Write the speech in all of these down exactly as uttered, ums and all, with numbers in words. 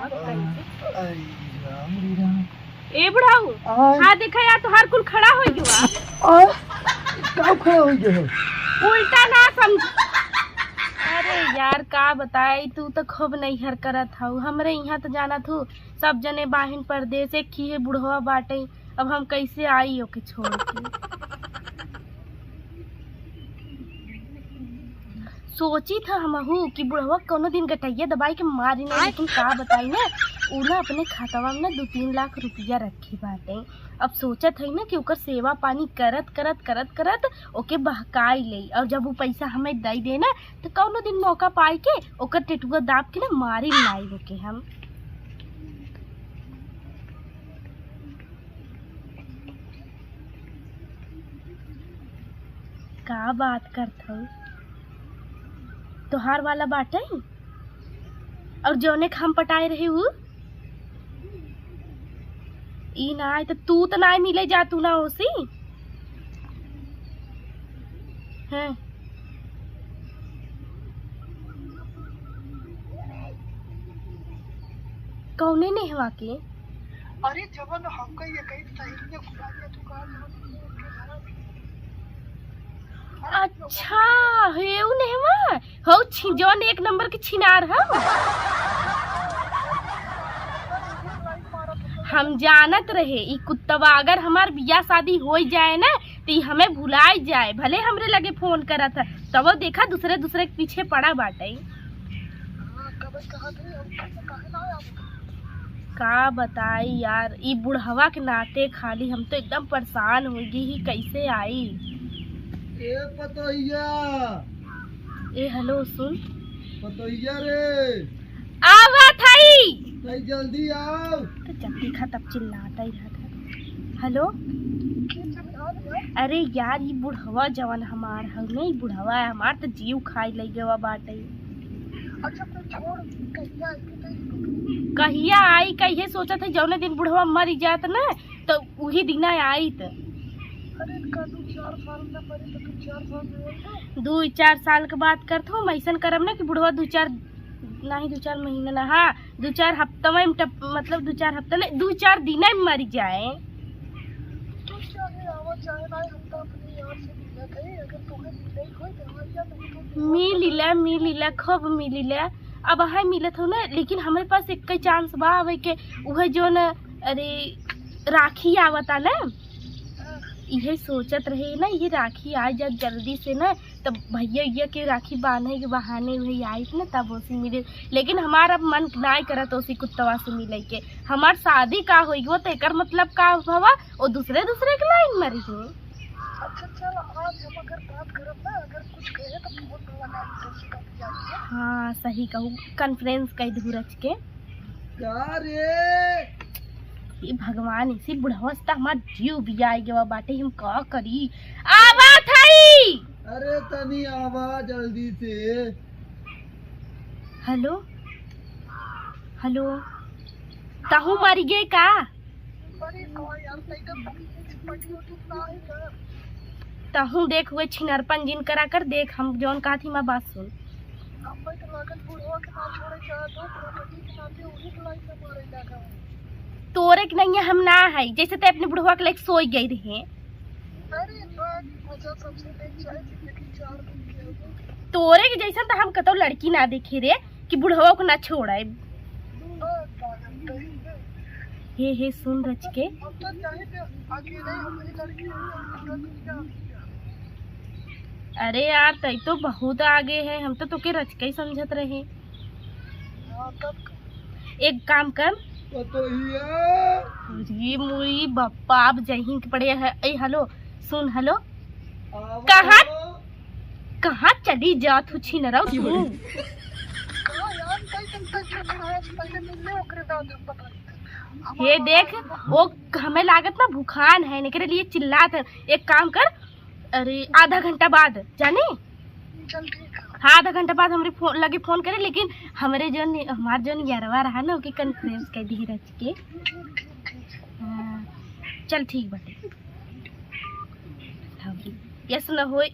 आई राम रे राम। ए बुढ़ऊ, आय। हाँ देखा यार, तोहार कुल खड़ा होइ गवा। आ, का खड़ा होइ गवा? उल्टा ना समझ। अरे यार, का बताई, तू तो खूब नैहर करत हऊ। हमरे इहाँ तो जानत हू, सब जने बाहिन परदेस, एक ही है बुढ़वा बाटे। अब हम कैसे आई ओके छोड़ के? सोची था हमहू कि बुढ़वा कौनो दिन गटैया दबाई के मारी ना, लेकिन का बताई ना, उ ना अपने खातवा में ना दू तीन लाख रुपया रखे बाटे। अब सोचत है ना कि ओकर सेवा पानी करत, करत, करत, करत ओके बहकाई ले, और जब उ पैसा हमें दे दे ना, तो कौनो दिन मौका पाई के ओकर टेटुआ दाब के ना मारी लाई ओके हम। का बात करत हऊ? तोहार वाला बाटे? और जौने के हम पटाए रहे उ? ई ना आए तो तू तो ना मिले जा, तू ना होसी। हैं? कौने नेहवा के? अरे जवन हमका ये कही सहेलिया भुला गया, तू कहाँ जवन के घर आ गई? अच्छा, हे उ नेहवा? हौ छी-, जौन एक नंबर के छिनार हौ। हम जानत रहे, ई कुत्तवा अगर हमार बियाह शादी होइ जाए ना, त ई हमें भुलाइ जाए, भले हमरे लगे फोन करत है, तबो देखा दूसरे दूसरे के पीछे पड़ा बाटे। का बताई यार, ई बुढ़वा के नाते खाली हम तो एकदम परेशान होइ गई ही, कैसे आई? ए पतोहिया। ए, हेलो, सुन। पतोहिया रे। आवत हई। तई जल्दी आव। तो जब देखा तब चिल्लात ही रहत है। हेलो। अरे यार, ई बुढ़वा जवन हमार हौ ने, ई बुढ़वा हमार तो जीव खाई लइ गवा बाटे। अच्छा, तो छोड़, कहिया आई? कहिया आई, कहिए सोचत है, जौने दिन बुढ़वा मरी जात ना, तो उही दिना आइत। अरे, का दू चार साल में मरी तो दू चार साल में होई ना। दू चार साल के बात करत हूँ, हम ऐसन करब ना कि बुढ़वा दू चार, नाही दू चार महीना ना, हाँ, दू चार हफ्ता में टप-, मतलब दू चार हफ्ता नहीं, दू चार दिन में मर जाए। तू चाहे आवा चाहे ना, हम तो अपने यार से मिलत है, अगर तुम्हें मिले ही होई तो हमारे यार नहीं तो मिली ला, मिली ला, खूब मिली ला। अब हाय मिलत हो ना, लेकिन हमरे पास एक ही चांस बा आवे के, उहे जो न, अरे राखी आवता ना, इहे सोचत रहे ना, ये राखी आ जात जल्दी से ना, तब भैया उइया के राखी बांधे के बहाने उहे आइत ना, तब ओसी मिले। लेकिन हमार अब मन नाय करत ओसी कुत्तवा से मिले के। हमार शादी का होई गो, तो एकर मतलब का भवा, ओ दूसरे दूसरे के लाइन मरी हो। अच्छा चल, आज हम अगर बात करब ना, अगर कुछ कहे तो फोन पे लगा के कब जाइए। हाँ सही कहू, कॉन्फ्रेंस कई धुरच के। का रे? ये भगवान, इसी बुढ़वा से त हमार जीव बियाई गवा बाटे, हम का करी? आवत हई। अरे तनी आवा जल्दी से। हेलो, हेलो, तहू मर गए का? तहूँ देख, हुए छिनरपन जिन करा कर देख, हम जौन कहत ही, हमार बात सुन। तोरे के नहीं है, हम ना है, जैसे ते अपने बुढ़वा के लेके सोई गई रहे। तोरे के जैसन तो हम कतौ लड़की ना देखे रे, कि बुढ़वा को ना छोड़े। हे, हे, सुन रच के। अरे यार, तई तो बहुत आगे है, हम तो तोके रच के ही समझत रहे। एक काम कर। अरे मुई बप्पा, अब जहीं के पड़े है। ए, हेलो, सुन, हेलो। कहाँ, कहाँ चली जात हो छिनरा तू? हे देख, वो हमें लागत ना भुखान है, एकरे लिए चिल्लात है। एक काम कर, अरे आधा घंटा बाद जाने। हाँ, आधा घंटा बाद हमरे फोन लगे फोन करे, लेकिन हमरे जौन, हमार जौन यरवा रहा ना, ओके कॉन्फ्रेंस कर दी रच के। हाँ, चल ठीक बाटे। हाँ, यस न होए।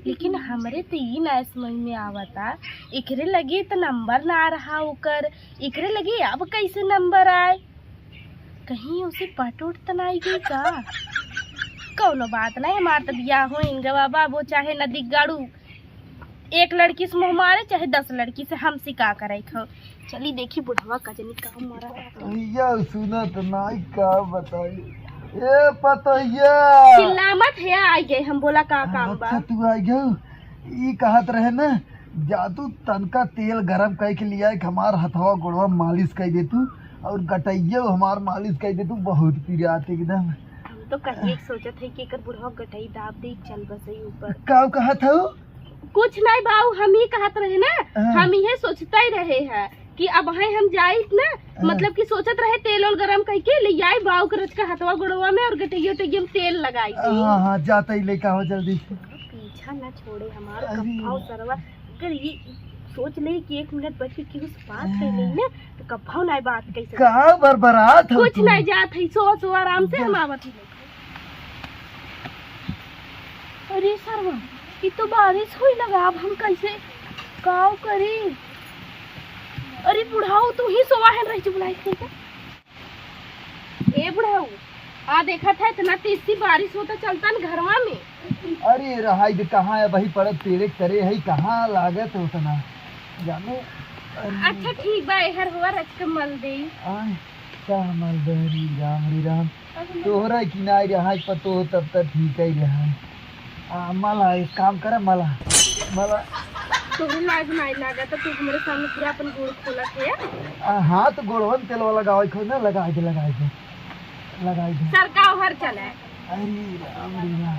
लेकिन हमरे तो ई ना समझ में आवता, एकरे लगे तो नंबर ना रहा ओकर, एकरे लगे अब कैसे नंबर आए? कहीं उसे पट उट तो ना आई गई का? कौनो बात नहीं, हमार तो बियाह होइन गवा बाबू, चाहे नदी गाड़ू एक लड़की से मुँह मारे, चाहे दस लड़की से, हमसे का करे खो। चली देखी बुढ़वा का जनी काम मरा। भैया सुनत नाई का बताई। ए पतैया। चिल्ला मत है, आई गए हम, बोला का काम बा? अच्छा तू आई गयो। ई कहत रहे ना, जा तू तनका तेल गरम कई के लिया, एक हमार हथवा गोड़वा मालिश कई दे तू, और गटैया हमार मालिश कई दे तू, बहुत पिरात एकदम। हम तो कहिए के सोचत है कि एकर बुढ़वा गटई दाब दे, चल बसई ऊपर। का कहत हऊ? कुछ नहीं बाऊ, हम ही कहत रहे ना, हाँ। हम इहे सोचते ही रहे हैं कि अब है हम जाइत ना, हाँ। मतलब कि सोचत रहे तेल ओल गरम कई के ले आई बाऊ के रचका हथवा गोड़वा में और गटैया उटैया में तेल लगाई दी। हाँ, हाँ, जाता ही लेके आओ जल्दी से। पीछा ना छोड़े हमार अरे। कब्बाऊ सरवा। अगर ये सोच ले कि एक मिनट बैठ के केहू से बात कर ले ना, तो कब्बाऊ ना बात कैसे? का बरबरात हो कुछ तू? नहीं जात है, सो, सो आराम से जा। हम आवत ही। अरे सरवा, ई तो बारिश होई लगा, अब हम कैसे काव करी? अरे बुढ़ाऊ, तू ही सोवा है, रही चुप, लाइट नहीं का? ए बुढ़ाऊ, आ देखत है, इतना तेज सी बारिश होता चलता न घरवा में। अरे रहाई दे, कहाँ है वही पड़त तेरे करे है, कहाँ लागत है उतना जानो। अरे। अच्छा ठीक बा, एहर हुआ रच के मल दे। आय, का मल दे, हरी राम, हरी राम। तोहरा किनारे रहा पतो हो तब तक ठीक ही रहा। आ, मला, एक काम करा, मला, मला। तोहे लाज नाई लागा, तो तू हमरे सामने पूरा अपन गोड़ खोलत है। आ, हाँ, तो गोड़वन तेलवा लगावे खो ना, लगाई दे, लगाई दे, लगाई दे। सरका हर चले। अरे राम रे राम।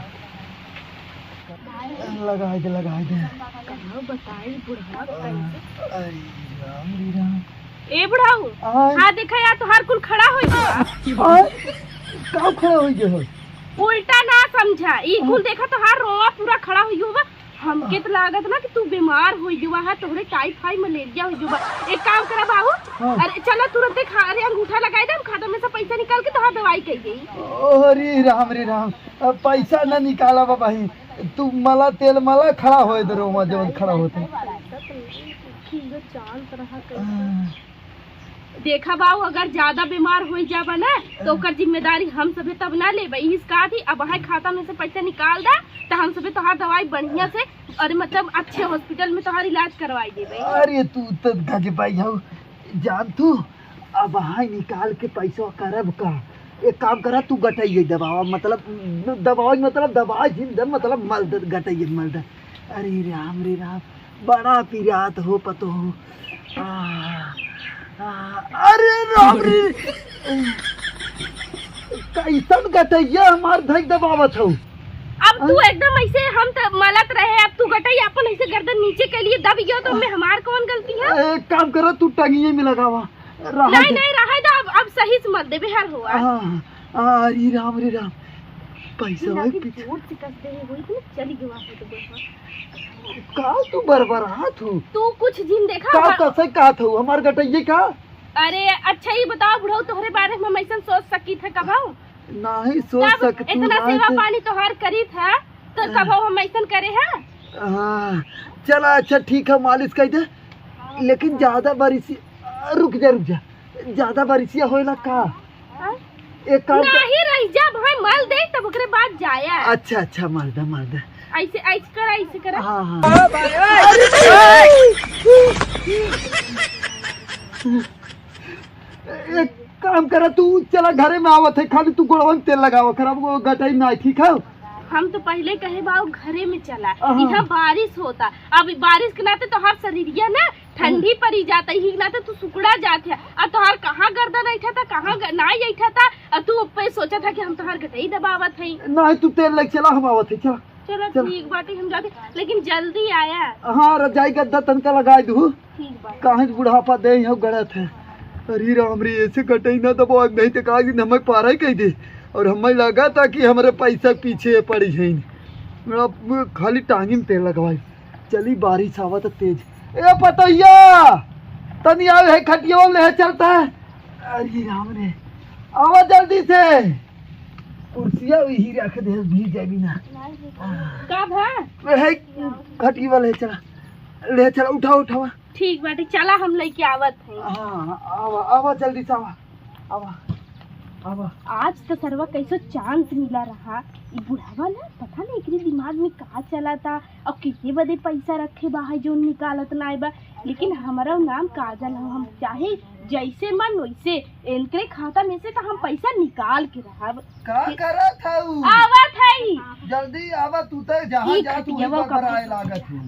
लगाई दे, लगाई दे। कहाँ बताई बुढ़वा कैसे? अरे राम रे राम। ए बुढ़ाऊ, आय। हाँ देखा यार, तोहार कुल खड़ा होई गवा। आय, का खड़ा होई गए हो? उल्टा ना समझा, ई कुल देखा तोहार रोवा पूरा खड़ा होई गवा। हमके तो लागत ना कि तू बीमार होई गवा है, तोहरे टाइफाइड मलेरिया होई गवा। एक काम करा बाबू, हाँ। अरे चला तुरंते खा, अरे अंगूठा लगाई दे, हम खाता में से पैसा निकाल के तोहार दवाई कई देई। अरे राम रे राम, अब पैसा ना निकाला बाबा ही, तू मला तेल मला खड़ा होए दे रोवा जवन खड़ा होते। ठीक है, चाल तरह के। देखा बाऊ, अगर ज्यादा बीमार होई जाबा ना, तो ओकर जिम्मेदारी हम सभे तब ना लेबे। इस का थी, अब वहाँ खाता में से पैसा निकाल दा, तो हम सभे तोहार दवाई बढ़िया से, अरे मतलब अच्छे हॉस्पिटल में तोहार इलाज करवाई देबे। अरे तू तो गजबाई हो जान तू, अब वहाँ निकाल के पैसा करब का? एक काम करा, तू गटइये दबावा, मतलब दबावा, मतलब दबावा जिन दे, मतलब मल दे, गटइये मल दे। अरे राम रे राम, बड़ा पिरात हो पतो हो। आ, आ, अरे राम रे, कैसन गटइया हमार धई दबावत हो? अब तू एकदम ऐसे, हम त मलत रहे, अब तू गटई अपन ऐसे गर्दन नीचे के लिए दब गयो, तो मैं हमार कौन गलती है? एक काम करो, तू टंगिए में लगावा। रहा नहीं, दे। नहीं, रहा दे, अब, अब सही से मल देबे हर हुआ। हाँ, हाँ, अरे राम रे राम, पैसा लेकिन भाई अभी पीछे। जोर से कस दे है, वही तो चली गवा है तो बोलवा। का तू बरबरात हो? तू कुछ जिन देखा का बा- कैसे कहत हो हमार गटइये का? अरे अच्छा, ये बताओ बुढ़ऊ, तोहरे बारे में हम ऐसन सोच सकी थे कबहू? नहीं सोच तब सकती इतना बात सेवा है। पानी तोहार करी था, तो हाँ। कबहू हम ऐसन करे हैं? हाँ, चला अच्छा ठीक है, मालिश कर दे, लेकिन ज्यादा बारिश, रुक जा, रुक जा, ज्यादा बारिशिया होएला का? हाँ? एक काम कर। नहीं रह जा भाई, मल दे तब ओकरे बाद जाया। अच्छा, अच्छा, मल दे, मल दे। ऐसे, ऐसे करा, ऐसे करा। हाँ, हाँ। अरे, एक काम करा, तू चला घरे में आवत है, खाली तू गोड़वा में तेल लगावा, खराब वो गटाई ना, ठीक है? हम तो पहले कहे बाऊ घरे में चला, हाँ। यहाँ बारिश होता, अब बारिश के नाते तोहार शरीरिया ना ठंडी पड़ी जाता, यही नाते तू सुकड़ा जात है। अब तोहार कहाँ गर्दन ऐठा था, कहाँ ग-, नाई ऐठा था, अब तू ऊपर सोचा था कि हम तोहार गटई दबावत हई। नहीं, तू तेल लेके चला, हम आवत है, चला। चलो चल। ठीक बाटे, हम जाते, लेकिन जल्दी आया। हाँ, रजाई गद्दा तनका लगाए दू। ठीक बा। काहे बुढ़ापा दे हो गड़त है। अरे राम रे, ऐसे गटई ना दबाओ, नहीं तो का दिन हमें पारा ही कह दे। और हमें लगा था कि हमारे पैसा पीछे पड़ी है। अब खाली टांगी में तेल लगवाई। चली बारिश आवत तेज। ए पतैया, तनी आवे है खटिया ले चलता है। अरे राम रे, आवा जल्दी से। कुर्सिया वही रख दे, भी जाबी ना। का भा? है, घटी वाला है, चला। ले चला, उठावा, उठावा। ठीक बाटे, चला हम लइके आवत हई। हाँ, आवा, आवा, जल्दी से आवा, आवा, आवा। आज त सरवा कैसो chance मिला रहा। ई बुढ़ावा ना, पता नहीं एकरे दिमाग में का चला था, अब किहे बदे पैसा रखे बा है, जोन निकालत नाय बा। लेकिन हमारा नाम काजल हो, हम चाहे जैसे मन वैसे इनकरे खाता में से त हम पैसा निकाल के रहब। का करत हऊ? आवत हई। जल्दी आवा, तू त जहाँ ई जा, तू खटियावा वहीं पर का बराए लागत हऊ।